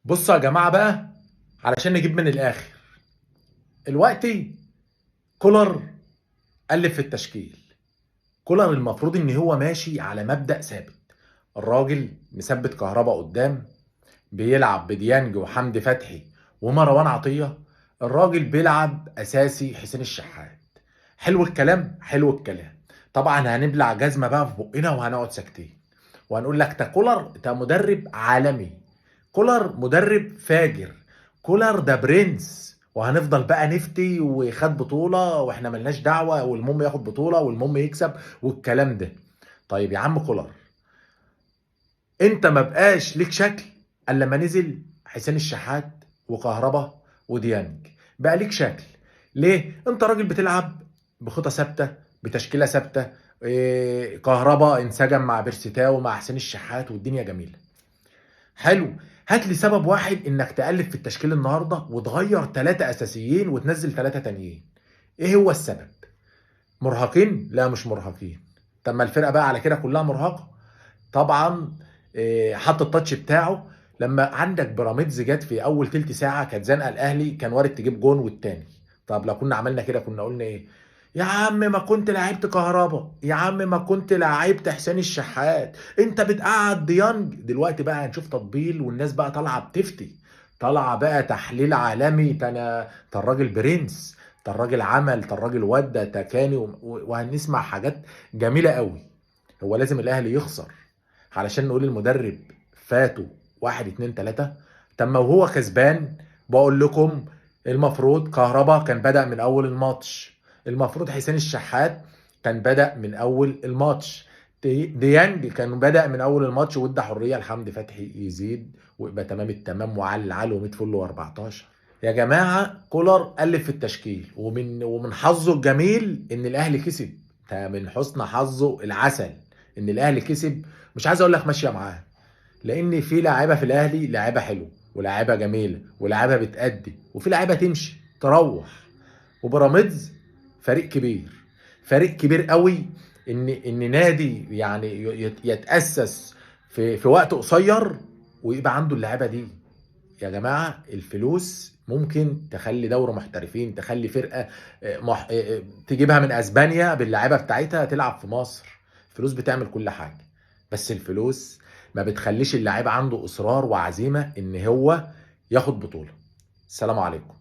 بصوا يا جماعة بقى، علشان نجيب من الاخر. الوقتي كولر الف في التشكيل. كولر المفروض ان هو ماشي على مبدأ ثابت. الراجل مثبت كهربا قدام، بيلعب بديانج وحمدي فتحي ومروان عطية. الراجل بيلعب اساسي حسين الشحات. حلو الكلام، حلو الكلام. طبعا هنبلع جزمة بقى في بقنا وهنقعد ساكتين وهنقول لك ده كولر، ده مدرب عالمي، كولر مدرب فاجر، كولر ده برنس. وهنفضل بقى نفتي وخد بطولة واحنا ملناش دعوة، والمهم ياخد بطولة والمهم يكسب والكلام ده. طيب يا عم كولر، انت ما بقاش ليك شكل الا لما نزل حسين الشحات وكهربا وديانج، بقى ليك شكل. ليه؟ انت راجل بتلعب بخطه ثابتة، بتشكيله ثابتة. كهربا انسجم مع بيرسيتاو مع حسين الشحات والدنيا جميلة. حلو. هات لي سبب واحد انك تقلب في التشكيل النهارده وتغير 3 اساسيين وتنزل 3 تانيين. ايه هو السبب؟ مرهقين؟ لا مش مرهقين. طب ما الفرقة بقى على كده كلها مرهقة. طبعا حط التاتش بتاعه. لما عندك بيراميدز جت في اول تلت ساعة كانت زنقه الاهلي، كان وارد تجيب جون والتاني. طب لو كنا عملنا كده كنا قلنا ايه؟ يا عم ما كنت لعبت كهربا، يا عم ما كنت لعبت حسين الشحات، انت بتقعد ديانج. دلوقتي بقى هنشوف تطبيل والناس بقى طالعه بتفتي، طالعه بقى تحليل عالمي. ده انا، ده الراجل برنس، ده الراجل عمل، ده الراجل ودى تكاني، وهنسمع حاجات جميلة قوي. هو لازم الاهلي يخسر علشان نقول المدرب فاتوا 1 2 3؟ طب ما وهو كسبان بقول لكم المفروض كهربا كان بدأ من اول الماتش، المفروض حسين الشحات كان بدأ من اول الماتش، ديانج كان بدأ من اول الماتش، وادى حرية لحمدي فتحي يزيد ويبقى تمام التمام وعلى العال و100 فل و14. يا جماعة كولر ألف في التشكيل، ومن حظه الجميل ان الاهلي كسب. ده من حسن حظه العسل ان الاهلي كسب. مش عايز اقول لك ماشية معاه، لان في لاعيبه في الاهلي لاعيبه حلوة ولاعيبه جميلة ولاعيبه بتأدي، وفي لاعيبه تمشي تروح. وبيراميدز فريق كبير، فريق كبير قوي، ان نادي يعني يتأسس في وقت قصير ويبقى عنده اللعيبة دي. يا جماعة الفلوس ممكن تخلي دوري محترفين، تخلي فرقه، تجيبها من اسبانيا باللعيبه بتاعتها تلعب في مصر. الفلوس بتعمل كل حاجة، بس الفلوس ما بتخليش اللاعب عنده اصرار وعزيمة ان هو ياخد بطوله. السلام عليكم.